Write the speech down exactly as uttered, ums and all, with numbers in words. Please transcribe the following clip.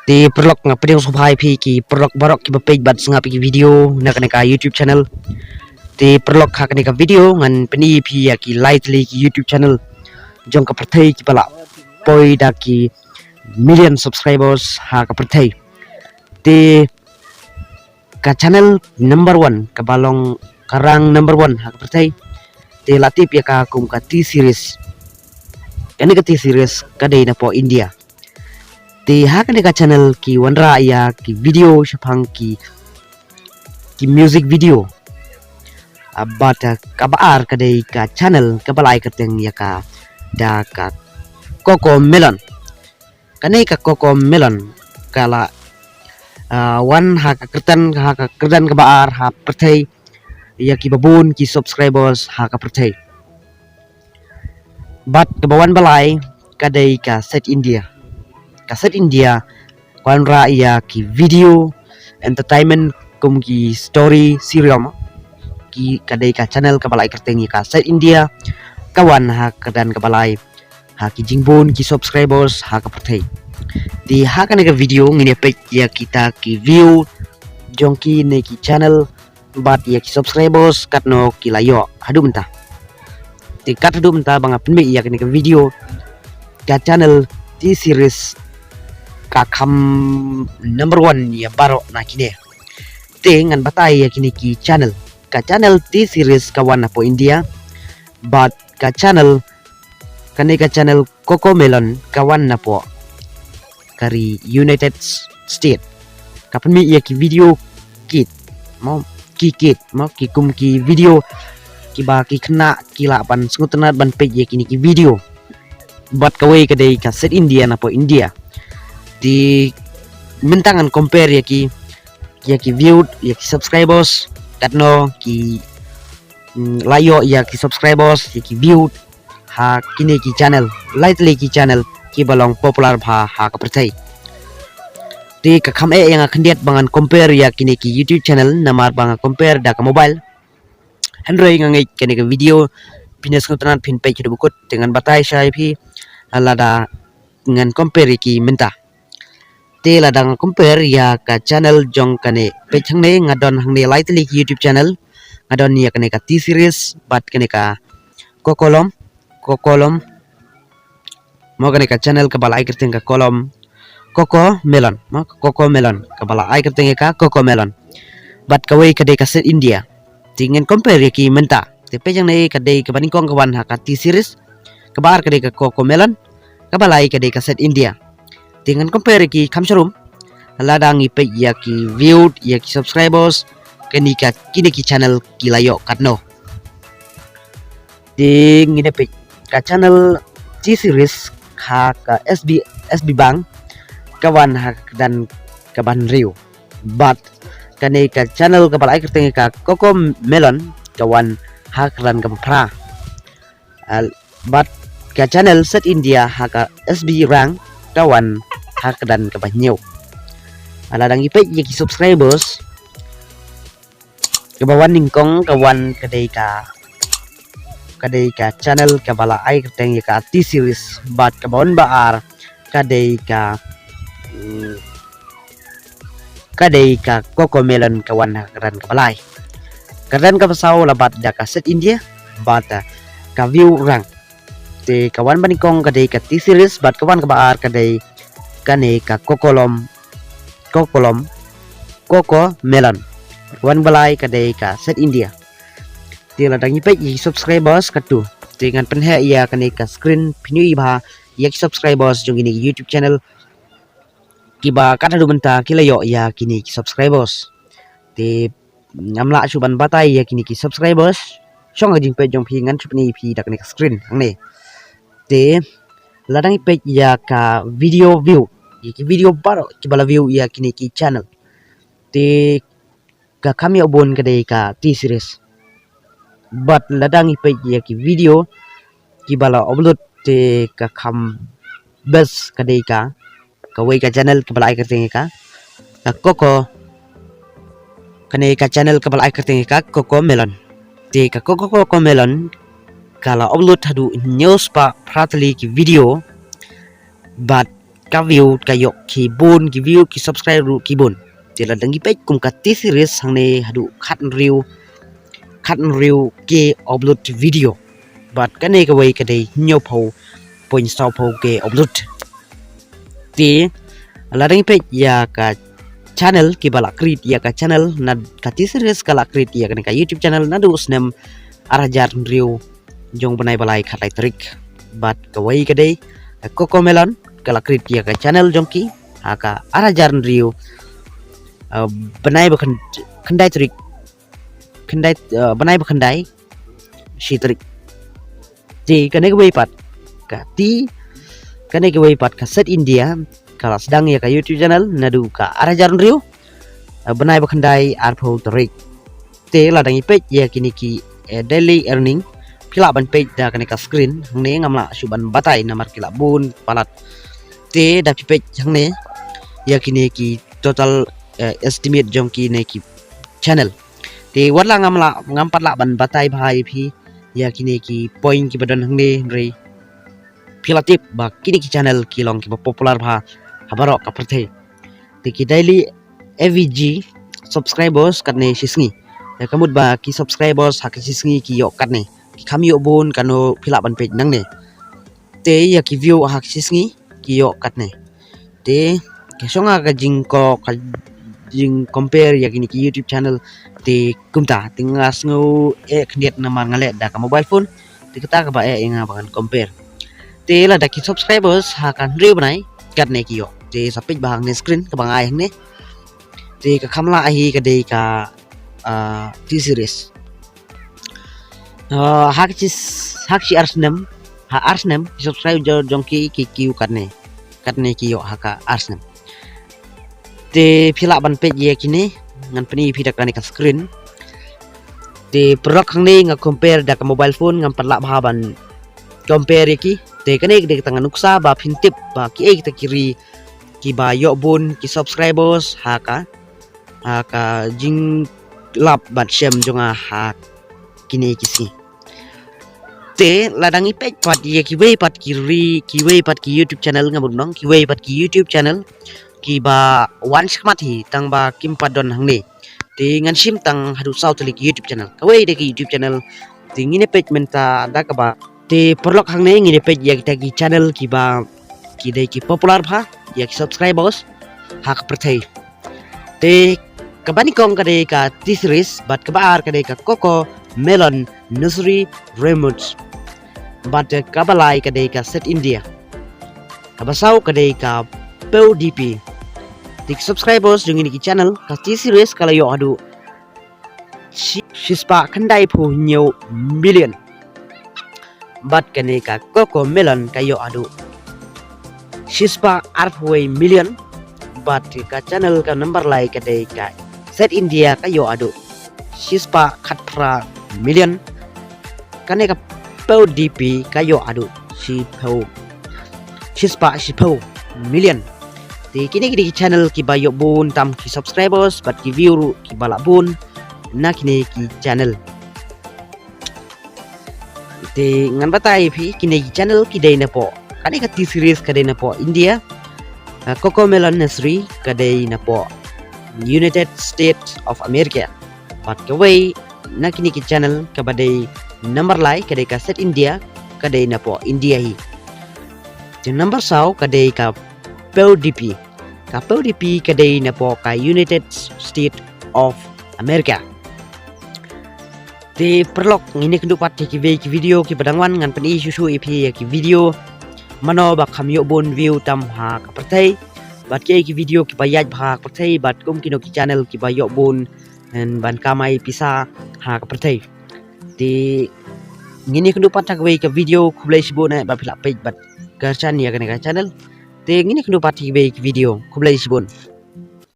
Te paralok, nga pdiang sngewbha ïa phi ki paralok baroh kiba peit bad sngap ïa ki video na kane ka YouTube channel. Te paralok, ha kane ka video ngan pyni ïa phi ïa ki lai tylli ki YouTube channel jong ka pyrthei kiba la poi da ki million subscribers ha ka pyrthei. Te ka channel number one, kaba long ka rank number one ha ka pyrthei, te la tip ïa ka kum ka T Series. Kane ka T Series ka dei na poh India. Te ha kane ka channel ki wanrah ïa ki video shaphang ki, ki music video. Ah, bad, ah, kaba ar ka dei ka channel kaba la ai kyrteng ïa ka da ka Cocomelon. Kane ka Cocomelon ka la, ah, wan ha ka kyrdan, ha ka kyrdan kaba ar ha pyrthei ïa kiba bun ki subscribers ha ka pyrthei. Bad kaba wan ba lai ka dei ka Set India. Ka Set India ka wanrah ïa ki video entertainment kum ki story serial, mo. Ki, ka dei ka channel kaba la ai kyrteng ïa ka Set India, ka wan ha ka kyrdan kaba lai ha ki jingbun ki subscribers ha ka pyrthei. Te ha kane ka video ngin ïa peit ïa kita ki view jong kine ki channel bad ïa ki subscribers katno ki la ïoh haduh mynta. Te kat haduh mynta ba nga pynmih ïa kane ka video, ka channel T Series ka kham number one ïa baroh na kine. Te ngan batai ïa kine ki channel. Ka channel T Series ka wan na poh India, bad ka channel, kane ka channel Cocomelon ka wan na poh ka ri United States. Ka pynmih ïa ki video kit, mo, ki kit, mo, ki kum ki video kiba ki khynnah ki lah ban sngewtynnat ban peit ïa kine ki video. Bad kawei ka dei ka Set India na poh India. Te mynta ngan compare ïa ki, ïa ki view, ïa ki subscribers, katno ki, mm, la ïoh ïa ki subscribers, ïa ki view ha kine ki channel, lai tylli ki channel kiba long popular bha ha ka pyrthei. Te ka kham eh ïa nga khyndiat ba ngan compare ïa kine ki YouTube channel, namar ba nga compare da ka mobile. Hynrei nga ngeit kane ka video phin ïa sngewtynnat phin peit haduh ba kut, te ngan batai shai ïa phi lada ngan compare ïa ki mynta. Te lada nga compare ïa ka channel jong kane, peit hangne, nga don hangne lai tylli ki YouTube channel. Nga don ïa kane ka T Series bad kane ka Kokolom, Kokolom. Mo, kane ka channel kaba la ai kyrteng ka Kolom, Cocomelon, mo, Cocomelon, kaba la ai kyrteng ïa ka Cocomelon. Bad kawei ka dei ka Set India. Te ngin compare ïa ki mynta. Te peit hangne, ka dei kaba nyngkong ka wan ha ka T Series, kaba ar ka dei ka Cocomelon, kaba lai ka dei ka Set India. Te ngan compare ïa ki kham sharum lada ngi peit ïa ki view, ïa ki subscribers, kane ka, kine ki channel ki la ïoh katno. Te ngin ïa peit ka channel T Series ha ka S B, S B Bank, ka wan ha ka kyrdan kaba hynriew. Bad kane ka channel kaba la ai kyrteng ïa ka Cocomelon, ka wan ha ka kyrdan kaba phra. Ah, bad ka channel Set India ha ka S B Rank ka wan ha ka kyrdan kaba hynñiew. Ah, lada ngi peit ïa ki subscribers, kaba wan nyngkong ka wan ka dei ka, ka dei ka channel kaba la ai kyrteng ïa ka T Series, bad kaba wan ba ar ka dei ka, mm, ka dei ka Cocomelon, ka wan ha ka kyrdan kaba lai. Kyrdan kaba saw la bat da ka Set India bad, ah, ka View Rank. Te ka wan ba nyngkong ka dei ka T Series bad ka wan kaba ar ka dei kane ka Kokolom, Kokolom, Cocomelon. Wan ba lai ka dei ka Set India. Te lada ngi peit ïa ki subscribers katto, te ngan pynheh ïa kane ka screen, phin ïohi bha ïa ki subscribers jong kine ki YouTube channel kiba kat haduh mynta ki la ïoh ïa kine ki subscribers. Te ngam lah shuh ban batai ïa kine ki subscribers. Shong ha ka jingpeit jong phi, ngan shu pyni ïa phi da kane ka screen hangne. Te lada ngi peit ïa ka video view, ïa ki video baroh kiba la view ïa kine ki channel, te ka kham ïoh bun ka dei ka T Series. Bad lada ngi peit ïa ki video kiba la upload, te ka kham best ka dei ka, kawei ka channel kaba la ai kyrteng ïa ka, ka Coco, kane ka channel kaba la ai kyrteng ïa ka Cocomelon. Te ka Coco, Cocomelon ka la upload haduh hynñiew spah phra tylli ki video. Bad ka view ka ïoh ki bun ki view, ki subscribe ruh ki bun. Te la dang ïa peit kum ka T-Series hangne haduh khatnriew, khatnriew K upload video. Bad kane kawei ka dei hynñiewphew point sawphew K upload. Te la dang ïa peit ïa ka channel kiba la create ïa ka channel, na ka T-Series ka la create ïa kane ka YouTube channel naduh u snem ar hajar hynriew jong u bnai ba lai khatlai tarik. Bad kawei ka dei ka Cocomelon ka la create ïa ka channel jong ki ha ka ar hajar hynriew, eh, bnai ba khyn-, khyndai tarik, khyndai, eh, bnai ba khyndai shi tarik. Te kane kawei pat ka T, kane kawei pat ka Set India ka la sdang ïa ka YouTube channel naduh ka ar hajar hynriew, eh, bnai ba khyndai arphew tarik. Te la dang ïa peit ïa kine ki, eh, daily earning, phi lah ban peit da kane ka screen hangne, ngam lah shuh ban batai namar ki la bun palat. Te da phi peit hangne ïa kine ki total, eh, estimate jong kine ki channel. Te wat la ngam lah, ngam pat lah ban batai bha ïa phi ïa kine ki point kiba don hangne, hynrei phi la tip ba kine ki channel ki long kiba popular bha ha baroh ka pyrthei. Te ki daily average subscribers katne shi sngi. Ïa ka mut ba ki subscribers ha ka shi sngi ki ïoh katne. Ki kham ïoh bun, kano phi lah ban peit nangne. Te ïa ki view ha ka shi sngi ki ïoh katne. Te ka shong ha ka jingko-, ka jing compare ïa kine ki YouTube channel. Te kumta, te nga sngew eh khyndiat namar nga leh da ka mobile phone. Te kata kaba eh ïa nga ba ngan compare. Te lada ki subscribers ha ka hynriew bnai katne ki ïoh. Te sa peit bha hangne screen kaba nga ai hangne. Te ka kham lah hi ka dei ka, ah, T-Series. Ah, ha ka shi, ha ka shi ar snem, ha ar snem ki subscriber jong ki ki kiew katne, katne ki ïoh ha ka ar snem. Te phi lah ban peit ïa kine, ngan pyni ïa phi da kane ka screen. Te paralok hangne nga compare da ka mobile phone, ngam pat lah bha ban compare ïa ki. Te kane ka dei kata ka nuksa ba phin tip ba kiei kita ki ri kiba ïoh bun ki subscribers ha ka, ha ka jinglap bad shem jong nga ha kine ki sngi. Te lada ngi peit pat ïa kiwei pat ki ri, kiwei pat ki YouTube channel, nga mut nong, kiwei pat ki YouTube channel kiba wan shakhmat hi tang ba kim pat don hangne. Te ngan shim tang haduh saw tylli ki YouTube channel. Kawei de ki YouTube channel te ngin ïa peit mynta da kaba. Te paralok hangne ngin ïa peit ïa kita ki channel kiba ki dei ki popular bha ïa ki subscribers ha ka pyrthei. Te kaba nyngkong ka dei ka T-Series, bad kaba ar ka dei ka Cocomelon Nursery Rhymes. Bad kaba lai ka dei ka Set India. Kaba saw ka dei ka Pew D P. Te ki subscribers jong kine ki channel, ka T-Series ka la ïoh haduh shi, shispah khyndaiphew hynñiew million. Bad kane ka Cocomelon ka ïoh haduh shispah arphew million. Bad ka channel ka number lai ka dei ka Set India ka ïoh haduh shispah khatphra million. Kane ka Pew D P ka ïoh haduh shiphew, shispah shiphew million. Te kine ki dei ki channel kiba ïoh bun tam ki subscribers bad ki view ruh kiba lah bun na kine ki channel. Te ngan batai ïa phi, kine ki channel ki dei napoh, kane ka T-Series ka dei napoh India, ah, Cocomelon Nursery ka dei napoh United States of America. Bad kawei na kine ki channel kaba dei number lai ka dei ka Set India, ka dei napoh India hi. Te number saw ka dei ka Pew D P. Ka Pew D P ka dei napoh ka United States of America. Te paralok, ngin ïa kynduh pat ïa kiwei ki video kiba dang wan, ngan pyni shuh shuh ïa phi ïa ki video mano ba kham ïoh bun view tam ha ka pyrthei. Bad kiei ki video kiba ïaid bha ha ka pyrthei, bad kum kino ki channel kiba ïoh bun, eh, ban kamai pisa ha ka pyrthei. Te ngin ïa kynduh pat ha kawei ka video, khublei shibun eh ba phi la peit bad kyrshan ïa kane ka channel. Te ngin ïa kynduh pat ha kawei ka video, khublei shibun.